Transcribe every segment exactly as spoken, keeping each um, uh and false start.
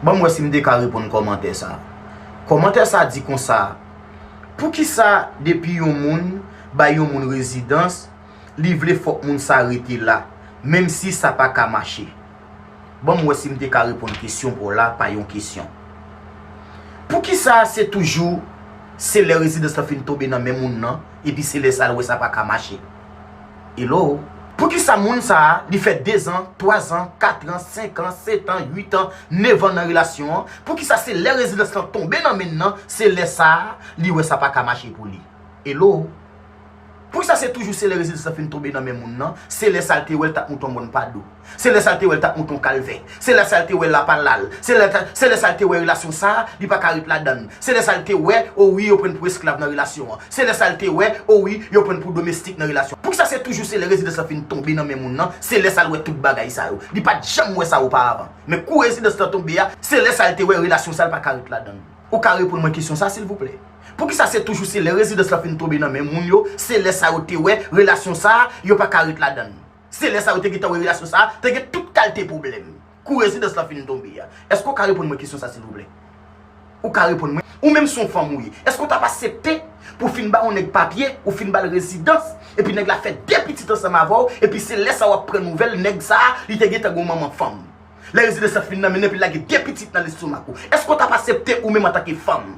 Ban m wè si m te ka reponn kòmantè sa. Kòmantè sa di konsa, poukisa depi yon moun bay yon moun rezidans, li vle fòk moun sa rete la, menm si sa pa ka mache? Ban m wè si m te ka reponn kesyon pa w la pa yon kesyon. Poukisa se toujou se lè rezidans lan fin tonbe nan men moun nan, epi se lè sa l wè sa pa ka mache? Hello? Poukisa moun sa a, li fè dezan, twazan, katran, senkan, setan, uitan, nevan nan relasyon an? Poukisa se lè rezidans lan tonbe nan men l nan, se lè sa a, li wè sa pa ka mache pou li? Hello? Poukisa se toujou se lè rezidans lan fin tonbe nan men moun nan, se lè sa l te wè l t ap monte yon mòn pa do? Se lè sa l te wè l t ap monte yon kalvè? Se lè sa l te wè l ap al al? Se lè, se lè sa l te wè relasyon sa a, li pa ka ret ladan l? Se lè sa l te wè, o wi, yo pran l pou esklav nan relasyon an? Se lè sa l te wè, o wi, yo pran l pou domestik nan relasyon? Poukisa se toujou se lè rezidans lan fin tonbe nan men moun nan, se lè sa l wè tout bagay sa yo? Li pa t janm wè sa oparavan. Men kou rezidans lan tonbe a, se lè sa l te wè relasyon sa a, l pa ka ret ladan l. Ou ka reponn mwen kesyon sa, silvouplè? Poukisa se toujou se lè rezidans lan fin tonbe nan men moun yo, se lè sa yo te wè relasyon sa a, yo pa ka ret ladan l? Se lè sa yo te gentan wè relasyon sa a te gen tout kalite pwoblèm. Kou rezidans lan fin tonbe a. Èske w ka reponn mwen kesyon sa, silvouplè? Ou ka reponn mwen? Ou menm se yon fanm ou ye. Èske w t ap aksepte pou w fin ba yon nèg papye, ou fin ba l rezidans, epi nèg la fè de pitit ansanm avè w, epi se lè sa w ap pran nouvèl nèg sa a, li te gentan gen yon manman fanm? Lè rezidans lan fin nan men l, epi l lage de pitit nan lestomak ou. Èske w t ap aksepte ou menm antanke fanm?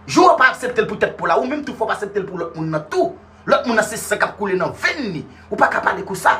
Jou w pa aksepte l pou tèt pa w la, ou menm tou fò w pa aksepte l pou lòt moun nan tou. Lòt moun nan se san k ap koule nan venn li. Ou pa ka pale konsa.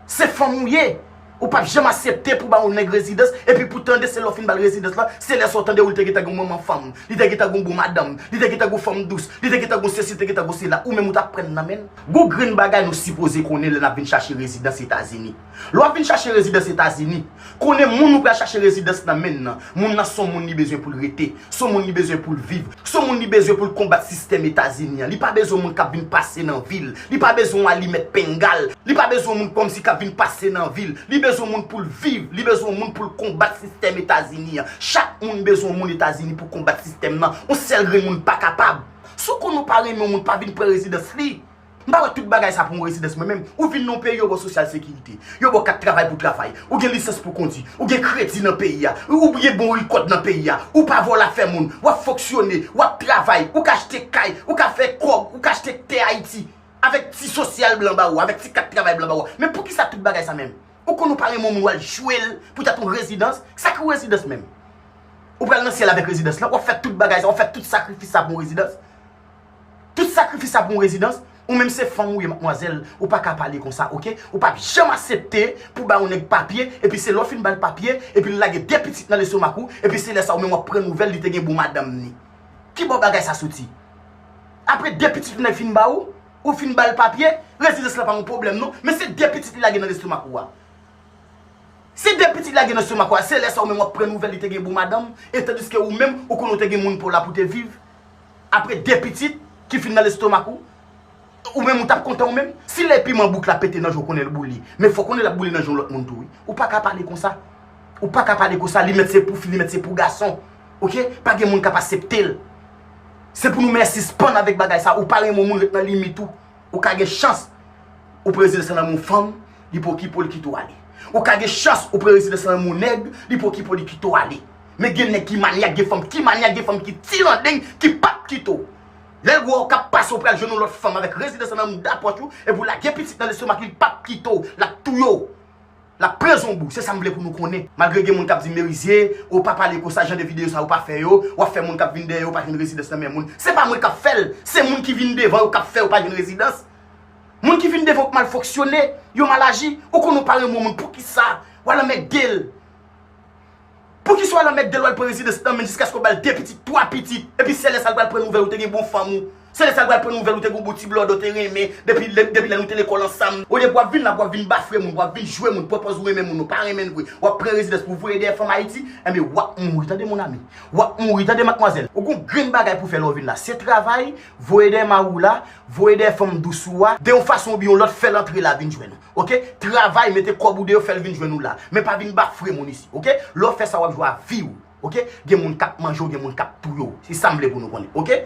Se fanm ou ye. Ou p ap janm aksepte pou ba yon nèg rezidans, epi pou tande se lè w fin ba l rezidans lan, se lè sa w tande w li te gentan gen yon manman fanm, li te gentan gen yon bon madanm, li te gentan gen yon fanm dous, li te gentan gen sesi, li te gentan gen sela, ou menm ou t ap pran l nan men l. Gon grenn bagay nou sipoze konnen lè n ap vin chache rezidans Etazini. Lè w ap vin chache rezidans Etazini, konnen moun ou pral chache rezidans nan men l nan, moun nan se yon moun li bezwen pou l rete, se yon moun li bezwen pou l viv, se yon moun li bezwen pou l konbat sistèm Etazini an. Li pa bezwen yon moun k ap vin pase nan vi l, li pa bezwen yon alimèt pengal, li pa bezwen yon moun kòmsi k ap vin pase nan vi l. Li bezwen yon moun pou l viv, li bezwen yon moun pou l konbat sistèm Etazini an. Chak moun bezwen yon moun Etazini pou konbat sistèm nan. Yon sèl grenn moun pa kapab. Si w konn ou pa renmen yon moun, pa vin pran rezidans li. M pa wè tout bagay sa pou yon rezidans mwen menm. Ou vin nan yon peyi, yo ba w sosyal sekirite, yo ba w kat travay pou w travay, ou gen lisans pou w kondi, ou gen kredi nan peyi a, ou gen bon rekòt nan peyi a, ou pa vòlè afè moun, w ap fonksyone, w ap travay, ou ka achte kay, ou ka fè kòb, ou ka achte tè Ayiti, avèk ti sosyal blan ba ou, avèk ti kat travay blan ba ou. Men poukisa tout bagay sa menm? Ou konn ou pa renmen yon moun, w al jwe l poutèt yon rezidans? Sa ki yon rezidans menm? Ou pral nan syèl avèk rezidans lan, w ap fè tout bagay sa, w ap fè tout sakrifis sa pou yon rezidans? Tout sakrifis sa pou yon rezidans? Ou menm se fanm ou ye, madmwazèl, ou pa ka pale konsa, oke? Ou p ap janm aksepte pou ba yon nèg papye, epi se lè w fin ba l papye, epi l lage de pitit nan lestomak ou, epi se lè sa ou menm w ap pran nouvèl li te gen bon madanm ni. Ki bò bagay sa soti? Apre de pitit nèg fin ba ou, ou fin ba l papye, rezidans lan pa yon pwoblèm non, men se de pitit li lage nan lestomak ou a. Se de pitit lage nan lestomak ou a, se lè sa ou menm w ap pran nouvèl li te gen bon madanm, e tandiske ou menm, ou konnen w te gen moun pa w la pou te viv. Apre de pitit ki fin nan lestomak ou, ou menm ou t ap kontan ou menm? Si lè piman bouk la pete nan je w, konnen l boule. Men fò w konnen l ap boule nan je yon lòt moun tou, wi. Ou pa ka pale konsa. Ou pa ka pale konsa, li mèt se pou fi, li mèt se pou gason. Oke? Pa gen moun k ap aksepte l. Se pou nou mèt sispann avèk bagay sa. Ou pa renmen yon moun, ret nan limit ou. Ou ka gen chans ou pran rezidans lan nan men yon fanm, li pa okipe w, li kite w ale. Ou ka gen chans ou pran rezidans lan nan men yon nèg, li pa okipe w, li kite w ale. Men gen nèg ki manyak, gen fanm ki manyak, gen fanm ki tirandeng, ki p ap kite w. Lè l wè w k ap pase, w pral jwenn yon lòt fanm avèk rezidans lan nan mouda pòch ou, epi w lage pitit nan lestomak li, li p ap kite w, l ap touye w. L ap pran zon bou, se sa m vle pou nou konnen. Malgre gen moun k ap di Merize, ou pa pale konsa, jan de videyo sa ou pa fè yo, w ap fè moun k ap vin dèyè yo pa jwenn rezidans nan men moun. Se pa mwen k ap fè l, se moun ki vin devan yo k ap fè yo pa jwenn rezidans. Moun ki vin devan yo mal fonksyone, yo mal aji, ou konn ou pa renmen yon moun, poukisa w al anmède l? Poukisa w al anmède l, w al pran rezidans nan men l jiskaske w ba l de pitit, twa pitit, epi se lè sa l pral pran nouvèl ou te gen bon fanm ou? Se lè sa l pral pran nouvèl ou te gen yon bon ti blòdò te renmen depi lè, depi lè nou te lekòl ansanm. Olye pou w ap vin la, pou w ap vin bafre moun, pou w ap vin jwe moun, pran pòz ou renmen moun, ou pa renmen l vre. W ap pran rezidans pou voye dèyè fanm Ayiti, enben w ap mouri, tande mon ami. W ap mouri, tande madmwazèl. Ou gon grenn bagay pou fè lè w vin la. Se travay, voye dèyè mari w la, voye dèyè fanm dous ou a, de yon fason oubyen yon lòt, fè l antre la vin jwenn ou. Oke? Travay, mete kòb ou deyò, fè l vin jwenn ou la. Men pa vin bafre moun isi, oke? Lè w fè sa, w ap jwe a vi w. Oke? Gen moun k ap manje w, gen moun k ap touye w. Se sa m vle pou nou konnen, oke?